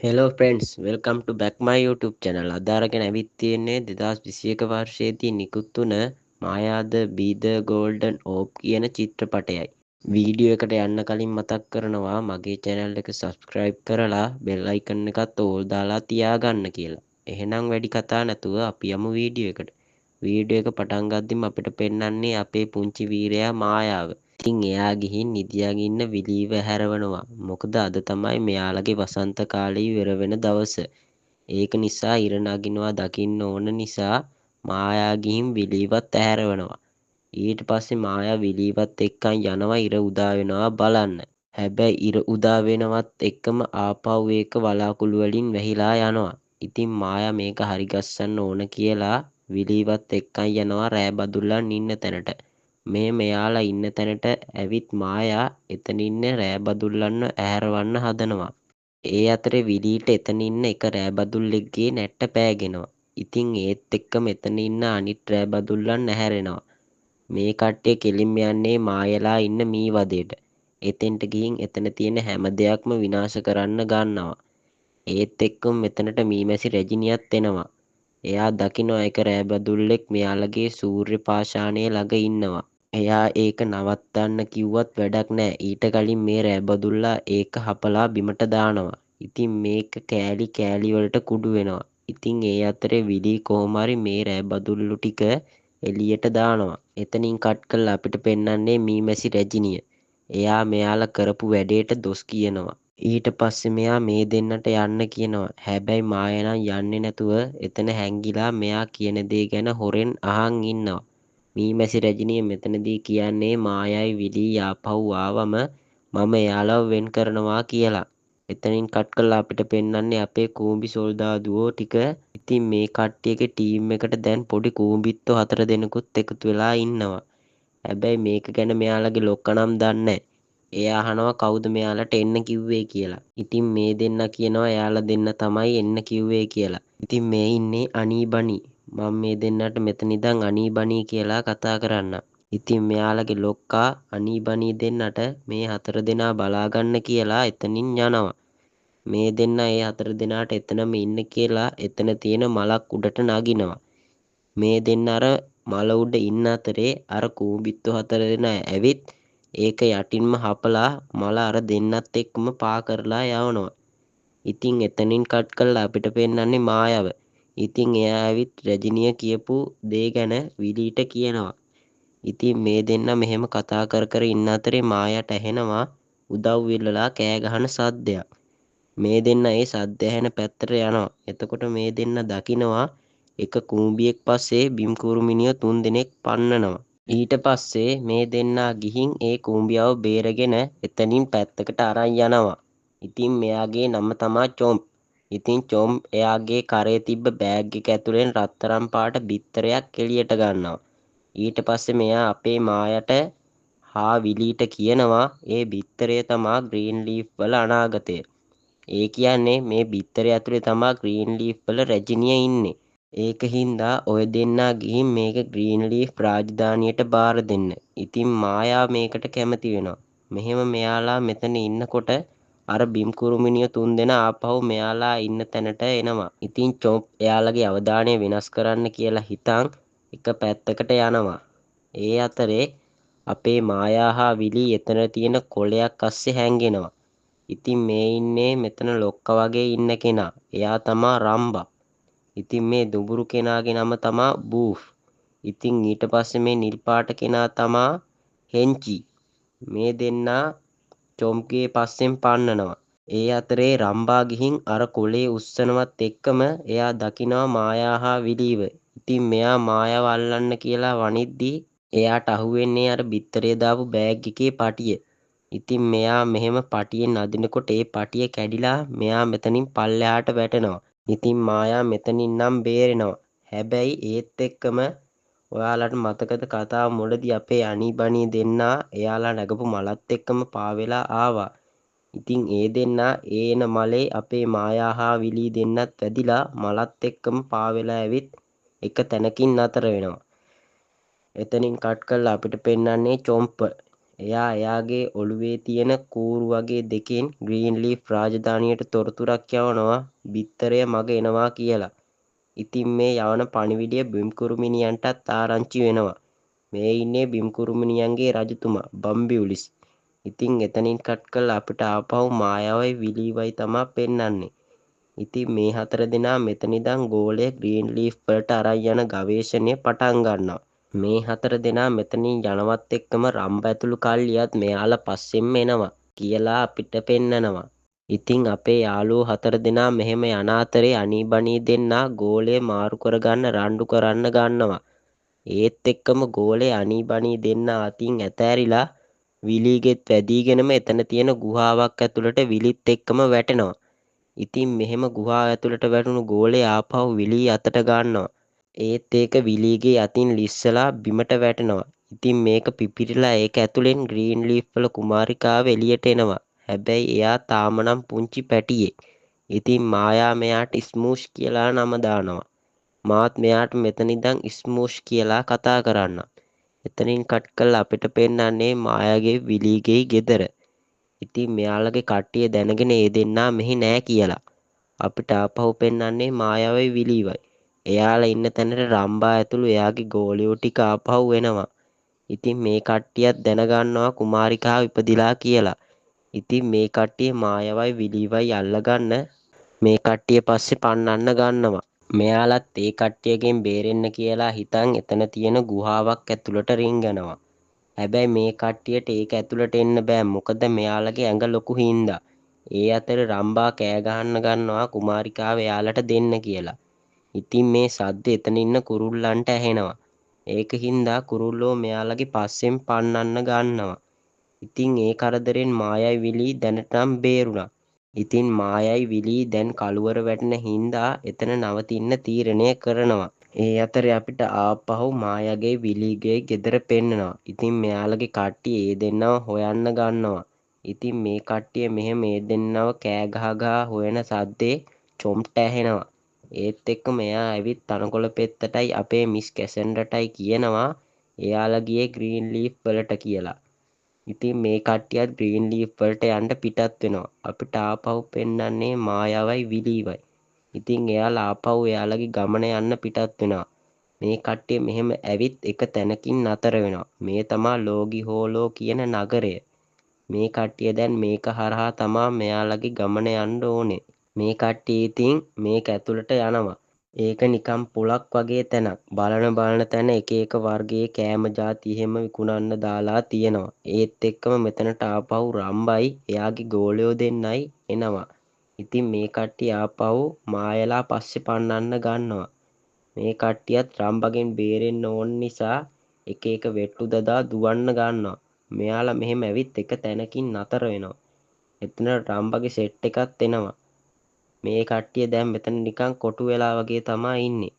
Hello friends, welcome to back my YouTube channel. අද අරගෙන ඇවිත් තියෙන්නේ 2021 වර්ෂයේදී නිකුත් වුණ මායා ද බී ද ගෝල්ඩන් ඕබ් කියන චිත්‍රපටයයි. වීඩියෝ එකට යන්න කලින් මතක් කරනවා මගේ channel එක subscribe කරලා bell icon එකත් all දාලා තියාගන්න කියලා. එහෙනම් වැඩි කතා නැතුව අපි යමු වීඩියෝ එකට. වීඩියෝ එක පටන් ගද්දිම අපිට පෙන්වන්නේ අපේ පුංචි වීරයා මායාව. ඉතින් එයා ගිහින් නිදියන් ඉන්න විලීව හැරවනවා. මොකද අද තමයි මෙයාලගේ වසන්ත කාලය ඉවර වෙන දවස. ඒක නිසා ඉර නගිනවා දකින්න ඕන නිසා මායා ගිහින් විලීවත් ඇහැරවනවා. ඊට පස්සේ මායා විලීවත් එක්කන් යනවා ඉර උදා වෙනවා බලන්න. හැබැයි ඉර උදා වෙනවත් එක්කම ආපහු ඒක වලාකුළු වලින් වැහිලා යනවා. ඉතින් මායා මේක හරි ගස්සන්න ඕන කියලා විලීවත් එක්කන් යනවා රෑ බදුල්ලන් ඉන්න තැනට. මේ මෙයාලා ඉන්න තැනට ඇවිත් මායා එතන ඉන්න රෑ බදුල්ලන්ව ඇහැරවන්න හදනවා. ඒ අතරේ විලීට එතන ඉන්න එක රෑ බදුල්ලෙක්ගේ නැට්ට පෑගෙනවා. ඉතින් ඒත් එක්කම එතන ඉන්න අනිත් රෑ බදුල්ලන් ඇහැරෙනවා. මේ කට්ටිය කෙලින්ම යන්නේ මායලා ඉන්න මීවදයට. එතෙන්ට ගිහින් එතන තියෙන හැම දෙයක්ම විනාශ කරන්න ගන්නවා. ඒත් එක්කම මෙතනට මීමැසි රැජිනියත් එනවා. එයා දකිනවා එක රෑ බදුල්ලෙක් මෙයාලගේ සූර්ය පාෂාණය ළඟ ඉන්නවා. එයා ඒක නවත්තන්න කිව්වත් වැඩක් නෑ. ඊට කලින් මේ රෑ බදුල්ලා ඒක හපලා බිමට දානවා. ඉතින් මේක කෑලි කෑලි වලට කුඩු වෙනවා. ඉතින් ඒ අතරේ විලී කොහොම හරි මේ රෑ බදුල්ලු ටික එළියට දානවා. එතනින් කට් කරලා අපිට පෙන්වන්නේ මීමැසි රැජිනිය. එයා මෙයාලා කරපු වැඩේට දොස් කියනවා. ඊට පස්සේ මෙයා මේ දෙන්නට යන්න කියනවා. හැබැයි මායා නම් යන්නේ නැතුව එතන හැංගිලා මෙයා කියන දේ ගැන හොරෙන් අහන් ඉන්නවා. මීමැසි රැජිනිය මෙතනදී කියන්නේ මායයි විලී ආපහු ආවම මම එයාලව වෙන් කරනවා කියලා. එතනින් කට් කරලා අපිට පෙන්වන්නේ අපේ කූඹි සොල්දාදුවෝ ටික. ඉතින් මේ කට්ටියගේ ටීම් එකට දැන් පොඩි කූඹිත්තෝ 4 දෙනෙකුත් එකතු වෙලා ඉන්නවා. හැබැයි මේක ගැන මෙයාලගේ ලොක්කා නම් දන්නේ නෑ. එයා අහනවා කවුද මෙයාලට එන්න කිව්වේ කියලා. ඉතින් මේ දෙන්න කියනවා එයාලා දෙන්න තමයි එන්න කිව්වේ කියලා. ඉතින් මේ ඉන්නේ අනී බනී. මම මේ දෙන්නට මෙතන ඉඳන් අනී බනී කියලා කතා කරන්න. ඉතින් මෙයාලගේ ලොක්කා අනී බනී දෙන්නට මේ 4 දෙනා බලාගන්න කියලා එතනින් යනවා. මේ දෙන්න ඒ 4 දෙනාට එතනම ඉන්න කියලා එතන තියෙන මලක් උඩට නගිනවා. මේ දෙන්න අර මල උඩ ඉන්න අතරේ අර කූඹිත්තෝ 4 දෙනා ඇවිත් ඒක යටින්ම හපලා මල අර දෙන්නත් එක්කම පා කරලා යවනවා. ඉතින් එතනින් කට් කරලා අපිට පෙන්වන්නේ මායව. ඉතින් එයා ඇවිත් රජිනිය කියපු දේ ගැන විලීට කියනවා. ඉතින් මේ දෙන්න මෙහෙම කතා කර කර ඉන්න අතරේ මායාට ඇහෙනවා උදව් ඉල්ලලා කෑ ගහන සද්දයක්. මේ දෙන්න ඒ සද්ද ඇහෙන පැත්තට යනවා. එතකොට මේ දෙන්න දකිනවා එක කූඹියෙක් පස්සේ බිම් කුරුමිනියෝ 3 දෙනෙක් පන්නනවා. ඊට පස්සේ මේ දෙන්නා ගිහින් ඒ කූඹියව බේරගෙන එතනින් පැත්තකට අරන් යනවා. ඉතින් මෙයාගේ නම තමා චොම්ප්. ඉතින් චොම්ප් එයාගේ කරේ තිබ්බ බෑග් එක ඇතුලෙන් රත්තරන් පාට බිත්තරයක් එළියට ගන්නවා. ඊට පස්සේ මෙයා අපේ මායට හා විලීට කියනවා ඒ බිත්තරය තමා ග්‍රීන් ලීෆ් වල අනාගතය. ඒ කියන්නේ මේ බිත්තරය ඇතුලේ තමා ග්‍රීන් ලීෆ් වල රැජිනිය ඉන්නේ. ඒක හින්දා ඔය දෙන්නා ගිහින් මේක ග්‍රීන් ලීෆ් රාජධානියට බාර දෙන්න. ඉතින් මායා මේකට කැමති වෙනවා. මෙහෙම මෙයාලා මෙතන ඉන්නකොට අර බිම් කුරුමිනියෝ 3 දෙනා ආපහු මෙයාලා ඉන්න තැනට එනවා. ඉතින් චොම්ප් එයාලගේ අවධානය වෙනස් කරන්න කියලා හිතන් එක පැත්තකට යනවා. ඒ අතරේ අපේ මායා හා විලී එතන තියෙන කොළයක් අස්සේ හැංගෙනවා. ඉතින් මේ ඉන්නේ මෙතන ලොක්කා වගේ ඉන්න කෙනා. එයා තමා රම්බා. ඉතින් මේ දුඹුරු කෙනාගේ නම තමා බූෆ්. ඉතින් ඊට පස්සේ මේ නිල් පාට කෙනා තමා හෙන්චි. මේ දෙන්නා චොම්ප්ගේ පස්සෙන් පන්නනවා. ඒ අතරේ රම්බා ගිහින් අර කොලේ උස්සනවත් එක්කම එයා දකිනවා මායා හා විලීව. ඉතින් මෙයා මායාව අල්ලන්න කියලා වනිද්දී එයාට අහුවෙන්නේ අර බිත්තරේ දාපු බෑග් එකේ පටිය. ඉතින් මෙයා මෙහෙම පටියෙන් අදිනකොට ඒ පටිය කැඩිලා මෙයා මෙතනින් පල්ලෙහාට වැටෙනවා. ඉතින් මායා මෙතනින් නම් බේරෙනවා. හැබැයි ඒත් එක්කම ඔයාලට මතකද කතාව මුලදී අපේ අනී බනී දෙන්නා එයාලා නැගපු මලත් එක්කම පාවෙලා ආවා. ඉතින් ඒ දෙන්නා ඒ එන මලේ අපේ මායා හා විලී දෙන්නත් වැදිලා මලත් එක්කම පාවෙලා ඇවිත් එක තැනකින් නතර වෙනවා. එතනින් කට් කරලා අපිට පෙන්වන්නේ චොම්ප. එයා එයාගේ ඔළුවේ තියෙන කූරු වගේ දෙකෙන් ග්‍රීන් ලීෆ් රාජධානියට තොරතුරක් යවනවා බිත්තරය මග එනවා කියලා. ඉතින් මේ යවන පණිවිඩය බිම්කුරුමිනියන්ටත් ආරංචි වෙනවා. මේ ඉන්නේ බිම්කුරුමිනියන්ගේ රජතුමා බම්බියුලිස්. ඉතින් එතනින් කට් කරලා අපිට ආපහු මායාවයි විලීවයි තමා පෙන්වන්නේ. ඉතින් මේ හතර දෙනා මෙතන ඉඳන් ගෝලය ග්‍රීන් ලීෆ් වලට අරන් යන ගවේෂණය පටන් ගන්නවා. මේ හතර දෙනා මෙතනින් යනවත් එක්කම රම්බ ඇතුළු කල්ලියත් මෙයාලා පස්සෙන්ම එනවා කියලා අපිට පෙන්නනවා. ඉතින් අපේ යාළුවෝ හතර දෙනා මෙහෙම යන අතරේ අනී බනී දෙන්නා ගෝලය මාරු කරගන්න රණ්ඩු කරන්න ගන්නවා. ඒත් එක්කම ගෝලය අනී බනී දෙන්නා අතින් ඇතෑරිලා විලීගෙත් වැදීගෙනම එතන තියෙන ගුහාවක් ඇතුළට විලිත් එක්කම වැටෙනවා. ඉතින් මෙහෙම ගුහා ඇතුළට වැටුණු ගෝලය ආපහු විලී අතට ගන්නවා. ඒත් ඒක විලීගේ අතින් ලිස්සලා බිමට වැටෙනවා. ඉතින් මේක පිපිරිලා ඒක ඇතුලෙන් ග්‍රීන් ලීෆ් වල කුමාරිකාව එළියට එනවා. හැබැයි එයා තාම නම් පුංචි පැටියෙක්. ඉතින් මායා මෙයාට ස්මූෂ් කියලා නම දානවා. මාත් මෙයාට මෙතන ඉඳන් ස්මූෂ් කියලා කතා කරන්නම්. එතනින් කට් කරලා අපිට පෙන්නන්නේ මායාගේ විලීගේ ගෙදර. ඉතින් මෙයාලගේ කට්ටිය දැනගෙන ඒ දෙන්නා මෙහි නෑ කියලා. අපිට ආපහු පෙන්නන්නේ මායාවයි විලීවයි. එයාලා ඉන්න තැනට රම්බා ඇතුළු එයාගේ ගෝලියෝ ටික ආපහු එනවා. ඉතින් මේ කට්ටියත් දැනගන්නවා කුමාරිකාව ඉපදිලා කියලා. ඉතින් මේ කට්ටිය මායාවයි විලීවයි අල්ලගන්න මේ කට්ටිය පස්සේ පන්නන්න ගන්නවා. මෙයාලත් ඒ කට්ටියගෙන් බේරෙන්න කියලා හිතන් එතන තියෙන ගුහාවක් ඇතුළට රිංගනවා. හැබැයි මේ කට්ටියට ඒක ඇතුළට එන්න බෑ, මොකද මෙයාලගේ ඇඟ ලොකු හින්දා. ඒ අතරේ රම්බා කෑ ගහන්න ගන්නවා කුමාරිකාව එයාලට දෙන්න කියලා. ඉතින් මේ සද්ද එතන ඉන්න කුරුල්ලන්ට ඇහෙනවා. ඒක හින්දා කුරුල්ලෝ මෙයාලගේ පස්සෙන් පන්නන්න ගන්නවා. ඉතින් ඒ කරදරෙන් මායයි විලී දැනට නම් බේරුණා. ඉතින් මායයි විලී දැන් කළුවර වැටෙන හින්දා එතන නවතින්න තීරණය කරනවා. ඒ අතරේ අපිට ආපහු මායාගේ විලීගේ ගෙදර පෙන්නනවා. ඉතින් මෙයාලගේ කට්ටිය ඒ දෙන්නව හොයන්න ගන්නවා. ඉතින් මේ කට්ටිය මෙහෙම ඒ දෙන්නව කෑ ගහ ගහ හොයන සද්දේ චොම්ට ඇහෙනවා. ඒත් එක්කම එයා ඇවිත් තනකොළ පෙත්තටයි අපේ මිස් කැසන්ඩ්‍රටයි කියනවා එයාලා ගියේ ග්‍රීන් ලීෆ් වලට කියලා. ඉතින් මේ කට්ටියත් ග්‍රීන් ලීෆ් වලට යන්න පිටත් වෙනවා. අපිට ආපහු පෙන්නන්නේ මායාවයි විලීවයි. ඉතින් එයාලා ආපහු එයාලගේ ගමන යන්න පිටත් වෙනවා. මේ කට්ටිය මෙහෙම ඇවිත් එක තැනකින් නතර වෙනවා. මේ තමා ලෝගි හෝලෝ කියන නගරය. මේ කට්ටිය දැන් මේක හරහා තමා මෙයාලගේ ගමන යන්න ඕනේ. මේ කට්ටිය ඉතින් මේක ඇතුළට යනවා. ඒක නිකන් පොලක් වගේ තැනක්. බලන බලන තැන එක එක වර්ගයේ කෑම ජාති එහෙම විකුණන්න දාලා තියෙනවා. ඒත් එක්කම මෙතනට ආපහු රම්බයි එයාගේ ගෝලයෝ දෙන්නයි එනවා. ඉතින් මේ කට්ටිය ආපහු මායලා පස්සේ පන්නන්න ගන්නවා. මේ කට්ටියත් රම්බගෙන් බේරෙන්න ඕන නිසා එක එක වෙට්ටු දදා දුවන්න ගන්නවා. මෙයාලා මෙහෙම ඇවිත් එක තැනකින් නතර වෙනවා. එතන රම්බගේ සෙට් එකත් එනවා. මේ කට්ටිය දැන් මෙතන නිකන් කොටු වෙලා වගේ තමා ඉන්නේ.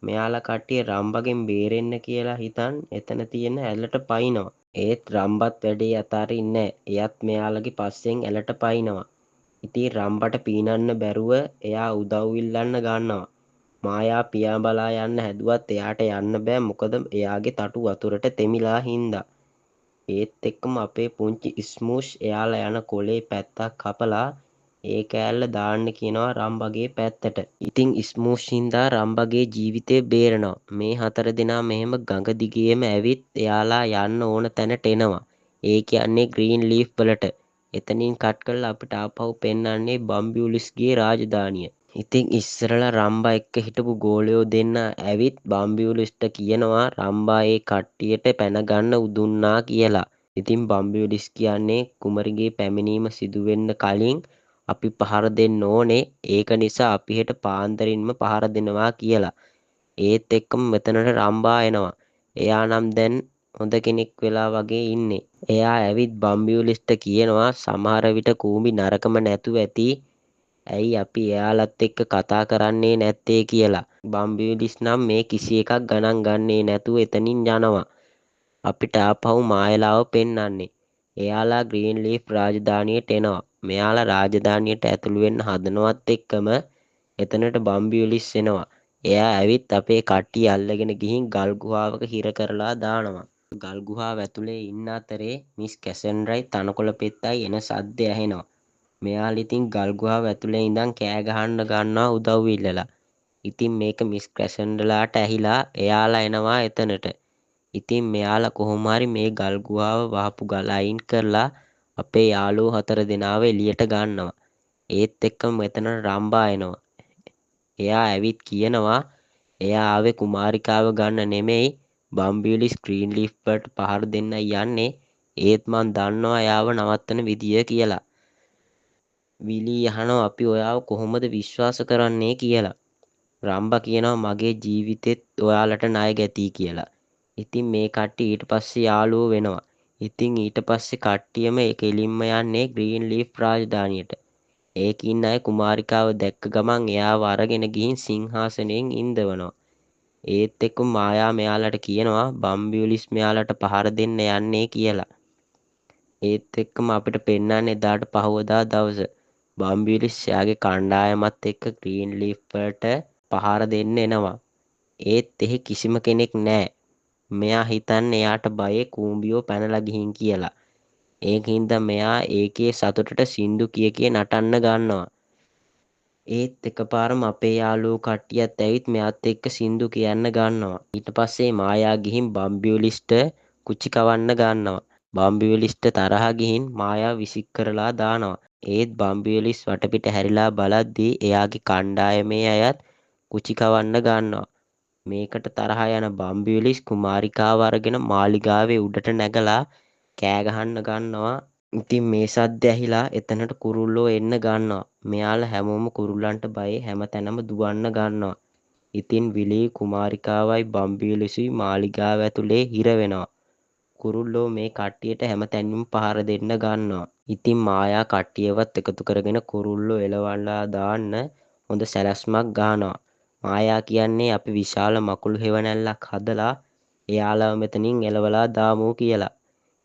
මෙයාලා කට්ටිය රම්බගෙන් බේරෙන්න කියලා හිතන් එතන තියෙන ඇලට පයින්නවා. ඒත් රම්බත් වැඩේ අතාරින්නේ නෑ. එයත් මෙයාලගේ පස්සෙන් ඇලට පයින්නවා. ඉතින් රම්බට පීනන්න බැරුව එයා උදව් ඉල්ලන්න ගන්නවා. මායා පියාඹලා යන්න හැදුවත් එයාට යන්න බෑ, මොකද එයාගේ තටු වතුරට තෙමිලා හින්දා. ඒත් එක්කම අපේ පුංචි ස්මූෂ් එයාලා යන කොලේ පැත්තක් කපලා ඒ කෑල්ල දාන්න කියනවා රම්බගේ පැත්තට. ඉතින් ස්මූෂ් හින්දා රම්බගේ ජීවිතේ බේරෙනවා. මේ හතර දෙනා මෙහෙම ගඟ දිගේම ඇවිත් එයාලා යන්න ඕන තැනට එනවා. ඒ කියන්නේ ග්‍රීන් ලීෆ් වලට. එතනින් කට් කරලා අපිට ආපහු පෙන්නන්නේ බම්බියුලිස්ගේ රාජධානිය. ඉතින් ඉස්සරලා රම්බා එක්ක හිටපු ගෝලයෝ දෙන්න ඇවිත් බම්බියුලිස්ට කියනවා රම්බා ඒ කට්ටියට පැන ගන්න උදුන්නා කියලා. ඉතින් බම්බියුලිස් කියන්නේ කුමරිගේ පැමිණීම සිදු වෙන්න කලින් අපි පහර දෙන්න ඕනේ, ඒක නිසා අපි හෙට පාන්දරින්ම පහර දෙනවා කියලා. ඒත් එක්කම මෙතනට රම්බා එනවා. එයා නම් දැන් හොඳ කෙනෙක් වෙලා වගේ ඉන්නේ. එයා ඇවිත් බම්බියුලිස්ට කියනවා සමහර විට කූඹි නරකම නැතුව ඇති, ඇයි අපි එයාලත් එක්ක කතා කරන්නේ නැත්තේ කියලා. බම්බියුලිස් නම් මේ කිසි එකක් ගණන් ගන්නේ නැතුව එතනින් යනවා. අපිට ආපහු මායලාව පෙන්නන්නේ. එයාලා ග්‍රීන් ලීෆ් රාජධානියට එනවා. මෙයාලා රාජධානියට ඇතුළු වෙන්න හදනවත් එක්කම එතනට බම්බියුලිස් එනවා. එයා ඇවිත් අපේ කට්ටිය අල්ලගෙන ගිහින් ගල් ගුහාවක හිර කරලා දානවා. ගල් ගුහාව ඇතුලේ ඉන්න අතරේ මිස් කැසන්ඩ්‍රයි තනකොළ පෙත්තයි එන සද්ද ඇහෙනවා. මෙයාලා ඉතින් ගල් ගුහාව ඇතුලේ ඉඳන් කෑ ගහන්න ගන්නවා උදව් ඉල්ලලා. ඉතින් මේක මිස් කැසන්ඩ්‍රලාට ඇහිලා එයාලා එනවා එතනට. ඉතින් මෙයාලා කොහොම හරි මේ ගල් ගුහාව වහපු ගල අයින් කරලා අපේ යාළුවෝ හතර දෙනාව එළියට ගන්නවා. ඒත් එක්කම මෙතනට රම්බා එනවා. එයා ඇවිත් කියනවා එයා ආවේ කුමාරිකාව ගන්න නෙමෙයි, බම්බියුලිස් ග්‍රීන් ලීෆ් වලට පහර දෙන්නයි යන්නේ. ඒත් මං දන්නවා එයාව නවත්තන විදිය කියලා. විලී අහනවා අපි ඔයාව කොහොමද විශ්වාස කරන්නේ කියලා. රම්බා කියනවා මගේ ජීවිතෙත් ඔයාලට ණය ගැතියි කියලා. ඉතින් මේ කට්ටිය ඊට පස්සේ යාළුවෝ වෙනවා. ඉතින් ඊට පස්සේ කට්ටියම ඒ කෙලින්ම යන්නේ ග්‍රීන් ලීෆ් රාජධානියට. ඒකේ ඉන්න අය කුමාරිකාව දැක්ක ගමන් එයාව අරගෙන ගිහින් සිංහාසනයෙන් ඉන්දවනවා. ඒත් එක්කම මායා මෙයාලට කියනවා බම්බියුලිස් මෙයාලට පහර දෙන්න යන්නේ කියලා. ඒත් එක්කම අපිට පෙන්වන්නේ එදාට පහුවදා දවස. බම්බියුලිස් එයාගේ කණ්ඩායමත් එක්ක ග්‍රීන් ලීෆ් වලට පහර දෙන්න එනවා. ඒත් එහෙ කිසිම කෙනෙක් නෑ. මෙයා හිතන්නේ එයාට බයේ කූඹියෝ පැනලා ගිහින් කියලා. ඒක හින්දා මෙයා ඒකේ සතුටට සින්දු කිය කිය නටන්න ගන්නවා. ඒත් එකපාරම අපේ යාළුවෝ කට්ටියත් ඇවිත් මෙයාත් එක්ක සින්දු කියන්න ගන්නවා. ඊට පස්සේ මායා ගිහින් බම්බියුලිස්ට කුචි කවන්න ගන්නවා. බම්බියුලිස්ට තරහ ගිහින් මායා විසික් කරලා දානවා. ඒත් බම්බියුලිස් වටපිට හැරිලා බලද්දී එයාගේ කණ්ඩායමේ අයත් කුචි කවන්න ගන්නවා. මේකට තරහ යන බම්බියුලිස් කුමාරිකාව අරගෙන මාලිගාවේ උඩට නැගලා කෑ ගහන්න ගන්නවා. ඉතින් මේ සද්ද ඇහිලා එතනට කුරුල්ලෝ එන්න ගන්නවා. මෙයාලා හැමෝම කුරුල්ලන්ට බයේ හැමතැනම දුවන්න ගන්නවා. ඉතින් විලී කුමාරිකාවයි බම්බියුලිසුයි මාලිගාව ඇතුලේ හිර වෙනවා. කුරුල්ලෝ මේ කට්ටියට හැමතැනින්ම පහර දෙන්න ගන්නවා. ඉතින් මායා කට්ටියවත් එකතු කරගෙන කුරුල්ලෝ එලවලා දාන්න හොඳ සැලැස්මක් ගහනවා. මායා කියන්නේ අපි විශාල මකුළු හෙවණැල්ලක් හදලා එයාලව මෙතනින් එලවලා දාමු කියලා.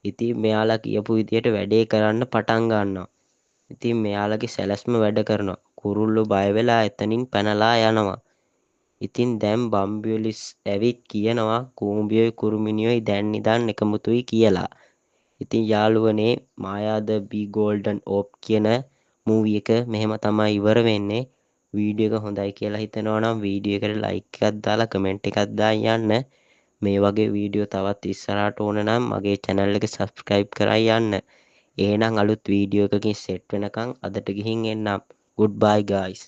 ඉතින් මෙයාලා කියපු විදියට වැඩේ කරන්න පටන් ගන්නවා. ඉතින් මෙයාලගේ සැලැස්ම වැඩ කරනවා. කුරුල්ලෝ බය වෙලා එතනින් පැනලා යනවා. ඉතින් දැන් බම්බියුලිස් ඇවිත් කියනවා කූඹියෝයි කුරුමිනියෝයි දැන් ඉඳන් එකමුතුයි කියලා. ඉතින් යාළුවනේ මායා ද බී ගෝල්ඩන් ඕබ් කියන මූවි එක මෙහෙම තමයි ඉවර වෙන්නේ. වීඩියෝ එක හොඳයි කියලා හිතනවා නම් වීඩියෝ එකට ලයික් එකක් දාලා කමෙන්ට් එකක් දාන්න යන්න. මේ වගේ වීඩියෝ තවත් ඉස්සරහට ඕන නම් මගේ channel එක subscribe කරන් යන්න. එහෙනම් අලුත් වීඩියෝ එකකින් සෙට් වෙනකන් අදට ගිහින් එන්නම්. Goodbye guys.